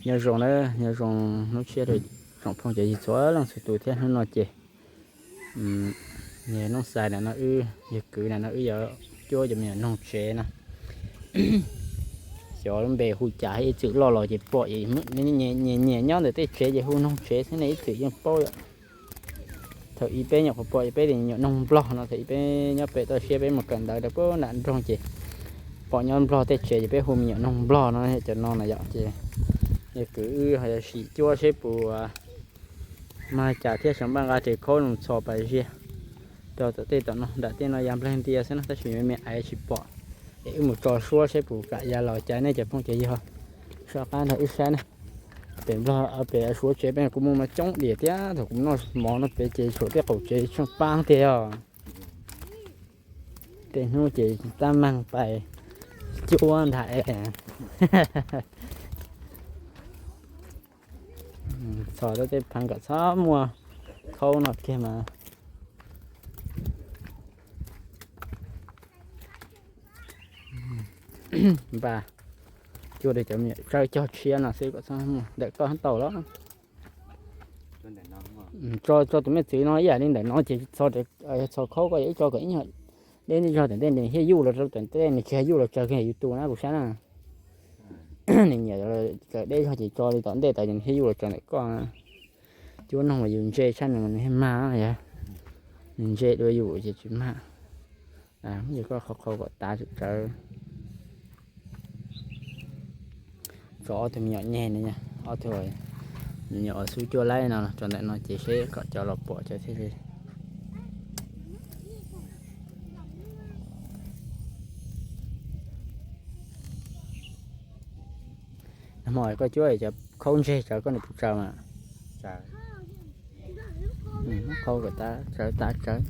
Nyob zoo na, nyob zoo hnub tshiab rau tsoom phooj cov ywg txhua leej txhua tus thiab. Hnub no ces yog Noob Xais ntawm no wb, yog kwv ntawm no wb yuav cuab cov me nyuam noog tsev no. Xyov lub npe hu cas, ib txwm loj los ces pom nyias nyias nyob ntawm tej tsev ces hu noog tsev xwb ne, ib txwm yeej paub yom. Thaum ub peb nyuam qhuav pom peb tias me nyuam noog nplog no, thaum ub peb nyob pem toj siab peb mus kawm ntawv rau puag nram nroog ces pom nyob nplog tej tsev ces peb hu me nyuam noog nplog no, cov no na yom. Ces yog kwv wb ho yuav sim cuab seb puas mag cas thiab, xyov npaj nqa ris khaub noog txhos pas ziag rau tom tej tom no, nram tej no ya npleeg ntia xwb no, tab sis me me aiv tsis pom. Es wb mus tso suab seb puas kam ya los cas nej cov phooj cov ywg. Soj qab nrog wb saib na. Pem nplog pem Suav tsev peb kuv mus mas coob diam thiab, thaum kuv noj mov no pem ces tshuav tej qaum tsev tsheej paab tiag os. Tej hnub ces tab meeg pais cuab ntag. Txhos rau tej pheev kom txhob muaj khaub no kiag mas. Npaj cuab rau cov me nyuam tsawb cog tshiab no xwb kom txhob muaj. Ntawm koj tau los? Tso, tso tus me txwv no ib yam li ntawm no ces txhos khaub ko, yog ib tso kom ib nyuag deb zog tom ntej nws thiaj yuj los rau tom ntej, nws tsis yuj los tsawg kiag yus tus na kuv saib na. Nws nyiam raws deb zog ces tso li tom ntej tas ces nws thiaj yuj los tsawg ntawm koj. Cuab noog mas yus ntse tshaj nws mas nws thiaj mag, yog nws ntse dua yus ces tsis mag. Yog koj qhau qhau kom tav tsawv. Tso ob tug me nyuam nyeg no, ob tug me nyuam uas xub cuaj laib no tso ntawm no ces seb kom cov los pom cov thiaj li. Nag hmo koj cuab cov khaub ntseg tsawv koj nws puas tsawv mas? Qhau kom tav tsawv tav tsawv,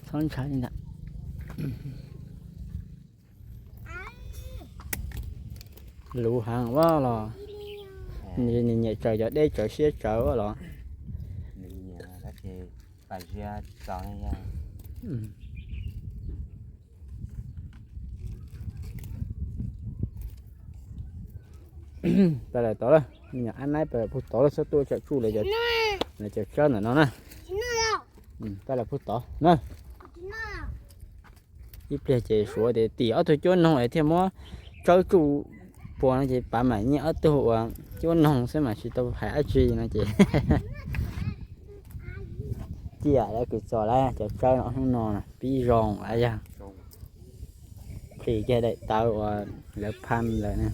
txhob ntshaw li ntawd. Luv heev ua los, nws nyiam tsawv cov deb tsawv siab tsawv ua los. Pais lawm tod lawm, me nyuam ab naib pais lawm puag tod lawm, txhob tuaj tsawm tsuj lawv cov tsawb ntawm no na. Pais lawm puag tod na. Ib pliag ces Suav tias tim ob tug cuab noog es thiaj muab tsawb tsuj puas no ces pav mam nyiaj ob tug uas cuab noog xwb mas tsis tau hais dab tsi no ces ciaj lawv kws txog lawm cov tsawb no hnub no pib zoo lawm yog. Qhis kiag daim tawv uas lawv phaj lawm na.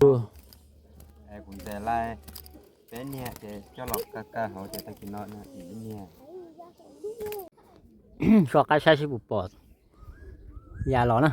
Kuv ntses laij peb niag ces coj los kaw kaw hauv ces tag kis no ib niag. Soj qab saib seb puas pom ya los na.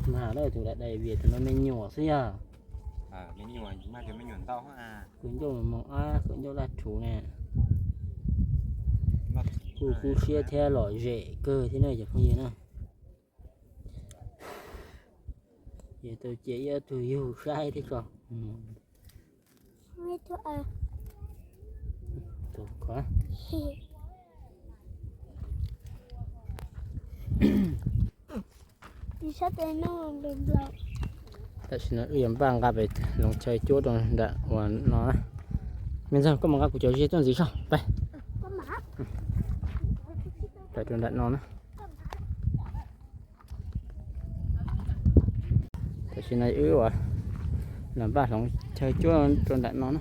Mag lawm tus daim daim vias tus no me nyuam xwb yog. Kawm ncauj moos ab, kawm ncauj laj rhuv ne. Kuj kub siab thiab lom zem kawg thiab ne cov phooj ywg na. Ces tau cia ib ob tug yug saib thiab tso. Tus ko. Tam sim no wb yuav npaj nqa pem hloov chaw cuab rau nram uas no na. Me ntxawg, koj mus nqa kuv cov ziag tuaj ntxiv soj pais. Pais rau nram no na. Tam sim no wb ua los npaj hloov chaw cuab rau nram no na.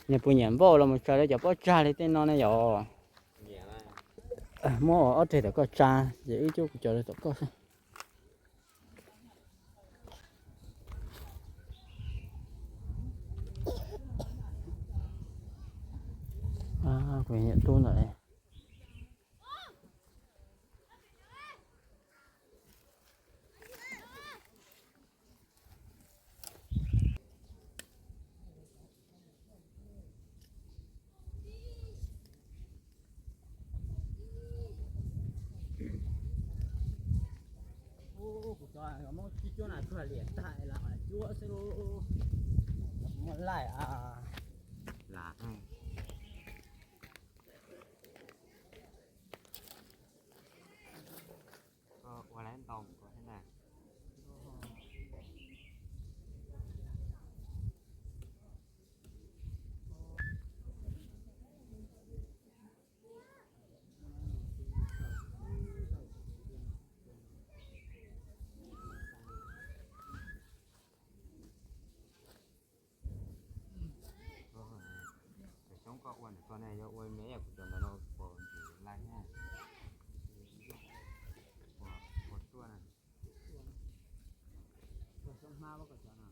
Nws puas nyiam npauj los mus tsa rau cov pob tsag li tej no ne yom? Muab ob reg tom koj tsa, ces wb cuab kuv cov rau tom koj xwb. Kuv niam tub ntawm Kuv cov muab cuab cuab na, cuag liam tag los cuab xwb lauj. Muaj laij a. Lam ua lawv ntau mus ko thiab ntag. Cov xyoob koj ua ntawm koj ne, yog ua me kuv cov ntawd no puas ntxim laij na? Puas tuaj na? Cov xyoob hmab koj cov no.